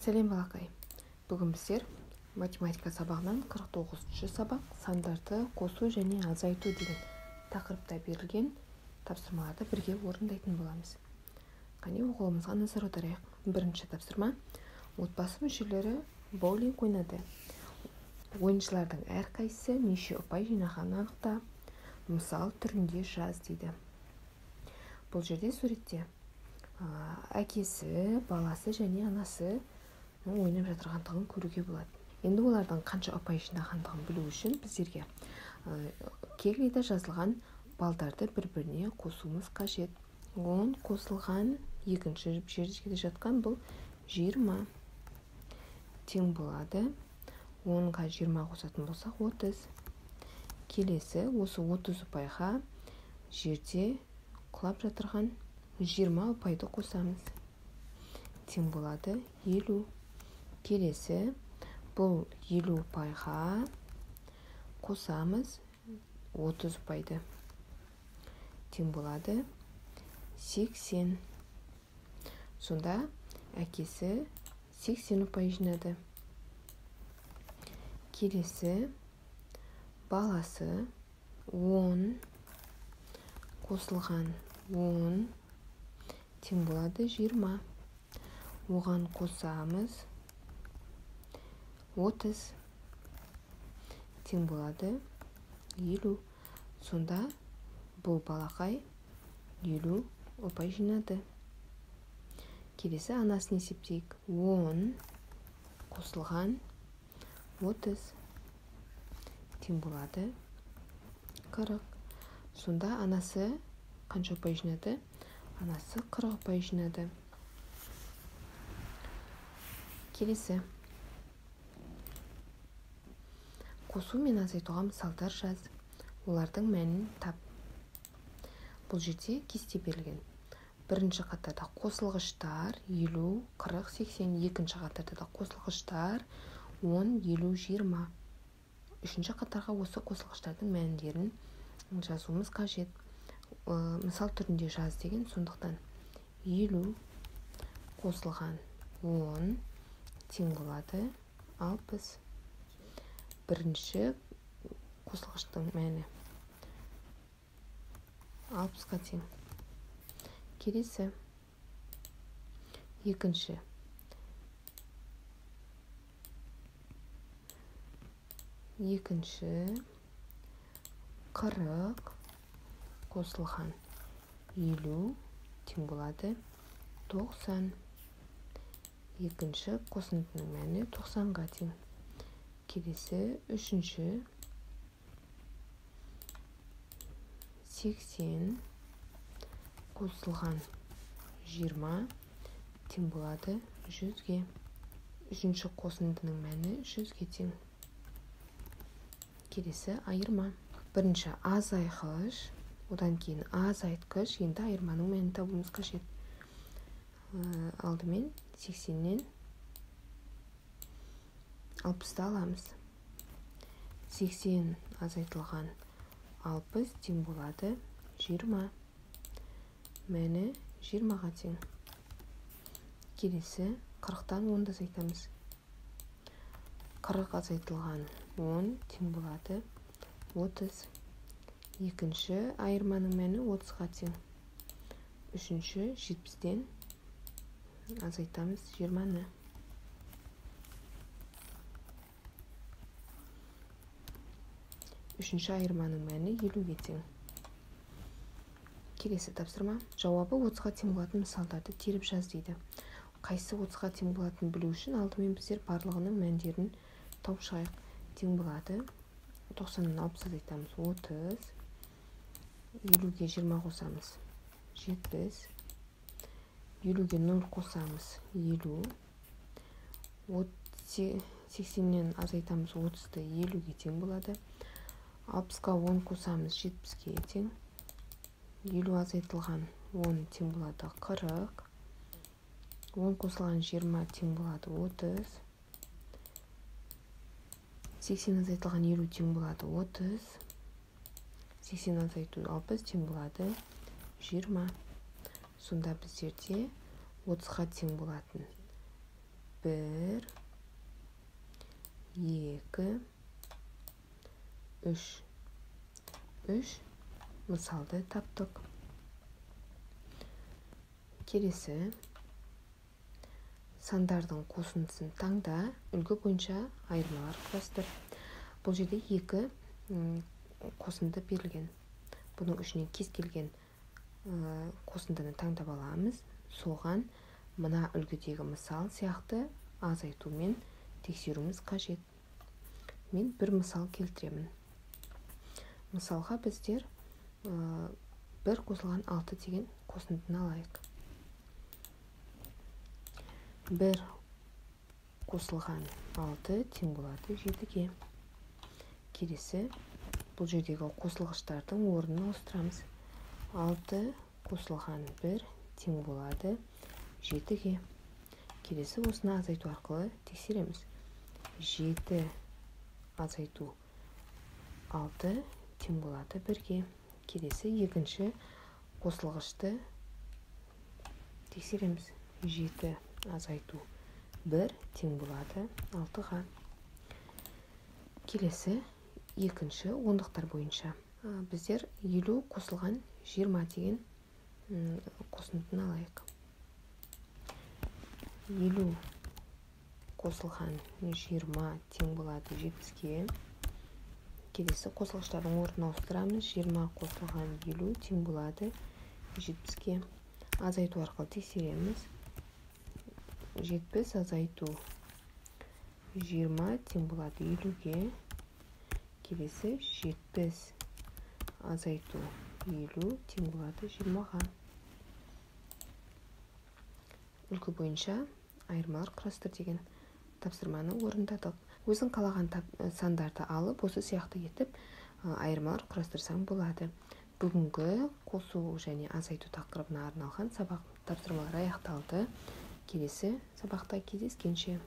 Сәлем балақай. Бүгін біздер математика сабағынан 49-шы сабақ сандарды қосу және азайту деген тақырыпта берілген тапсырмаларды бірге орындайтын боламыз. Қане оқулығымызға назар аударайық. Бірінші тапсырма. Отбасы мүшелері боулинг ойнады. Ойыншылардың әрқайсысы неше ұпай жинағанын анықта. Мысал түрінде жаз дейді. Бұл жерде суретте әкесі, баласы және анасы ойнап жатырғандығын көруге болады. Енді олардың қанша ұпай жинағандығын білу үшін біздерге кеглиде жазылған балдарды бір-біріне қосуымыз қажет. 10 қосылған екінші жерде жатқан бұл 20 тең болады. 10-ға 20 қосатын болсақ 30. Келесі осы 30 ұпайға жерде құлап жатырған 20 ұпайды қосамыз. Тең болады 50. Келесі бұл 50 ұпайға қосамыз 30 ұпайды. Тең болады 80. Сонда әкесі 80 ұпай жинады. Келесі баласы 10 қосылған 10 тең болады 20. Оған қосамыз 30 тең болады 50. Сонда бұл балақай 50 ұпай жинады. Келесі анасын есептейік. 10 қосылған 30 тең болады 40. Сонда анасы қанша ұпай жинады? Анасы 40 ұпай жинады. Келесі қосу мен азайтуға мысалдар жаз. Олардың мәнін тап. Бұл жерде кесте берілген. Бірінші қатарда қосылғыштар 50, 40, 80. Екінші қатарда да қосылғыштар 10, 50, 20. Үшінші қатарға осы қосылғыштардың мәндерін жазуымыз қажет. Мысал түрінде жаз деген, сондықтан 50 қосылған 10 тең болады 60. Бірінші қосылғыштың мәні 60-қа тең. Келесі екінші 40 қосылған 50 тең болады 90. Екінші қосындының мәні 90-ға тең. Келесі үшінші 80 қосылған 20 тең болады 100-ге. Үшінші қосындының мәні 100-ге тең. Келесі айырма. Бірінші азайғыш, одан кейін азайтқыш. Енді айырманың мәнін табуымыз қажет. Алдымен 80-нен 60-ты аламыз. 80 азайтылған 60 тең болады 20. Мәні 20-ға тең. Келесі 40-тан 10-ды азайтамыз. 40 азайтылған 10 тең болады 30. Екінші айырманың мәні 30-ға тең. Үшінші 70-тен азайтамыз 20-ны. Үшінші айырманың мәні 50-ге тең. Келесі тапсырма. Жауабы 30-ға тең болатын мысалдарды теріп жаз дейді. Қайсы 30-ға тең болатынын білу үшін алдымен біздер барлығының мәндерін тауып шығайық. Тең болады 90-нан 60 азайтамыз 30. 50-ге 20 қосамыз 70. 50-ге 0 қосамыз 50. 80-нен азайтамыз 30-ды 50-ге тең болады. 60-қа 10 қосамыз 70-ге тең. 50 азайтылған 10 тең болады 40. 10 қосылған 20 тең болады 30. 80 азайтылған 50 тең болады 30. 80 азайту 60 тең болады 20. Сонда біздерде 30-ға тең болатын 1, 2, 3. 3 мысалды таптық. Келесі сандардың қосындысын таңда, үлгі бойынша айырмалар құрастыр. Бұл жерде 2 қосынды берілген. Бұның ішінен кез келген қосындыны таңдап аламыз. Соған мына үлгідегі мысал сияқты азайтумен тексеруіміз қажет. Мен бір мысал келтіремін. Мысалға біздер 1 қосылған 6 деген қосындыны алайық. 1 қосылған 6 тең болады 7-ге. Келесі бұл жердегі қосылғыштардың орнын ауыстырамыз. 6 қосылған 1 тең болады 7-ге. Келесі осыны азайту арқылы тексереміз. 7 азайту 6 тең болады 1-ге. Келесі екінші қосылғышты тексереміз. 7 азайту 1 тең болады 6-ға. Келесі екінші ондықтар бойынша біздер 50 қосылған 20 деген қосындыны алайық. 50 қосылған 20 тең болады 70-ге. Келесі қосылғыштардың орнын ауыстырамыз. 20 қосылған 50 тең болады 70-ге. Азайту арқылы тексереміз. 70 азайту 20 тең болады 50-ге. Келесі 70 азайту 50 тең болады 20-ға. Үлгі бойынша айырмалар құрастыр деген тапсырманы орындадық. Өзің қалаған сандарды алып, осы сияқты етіп айырмалар құрастырсаң болады. Бүгінгі қосу және азайту тақырыбына арналған сабақ тапсырмалар аяқталды. Келесі сабақта кездескенше.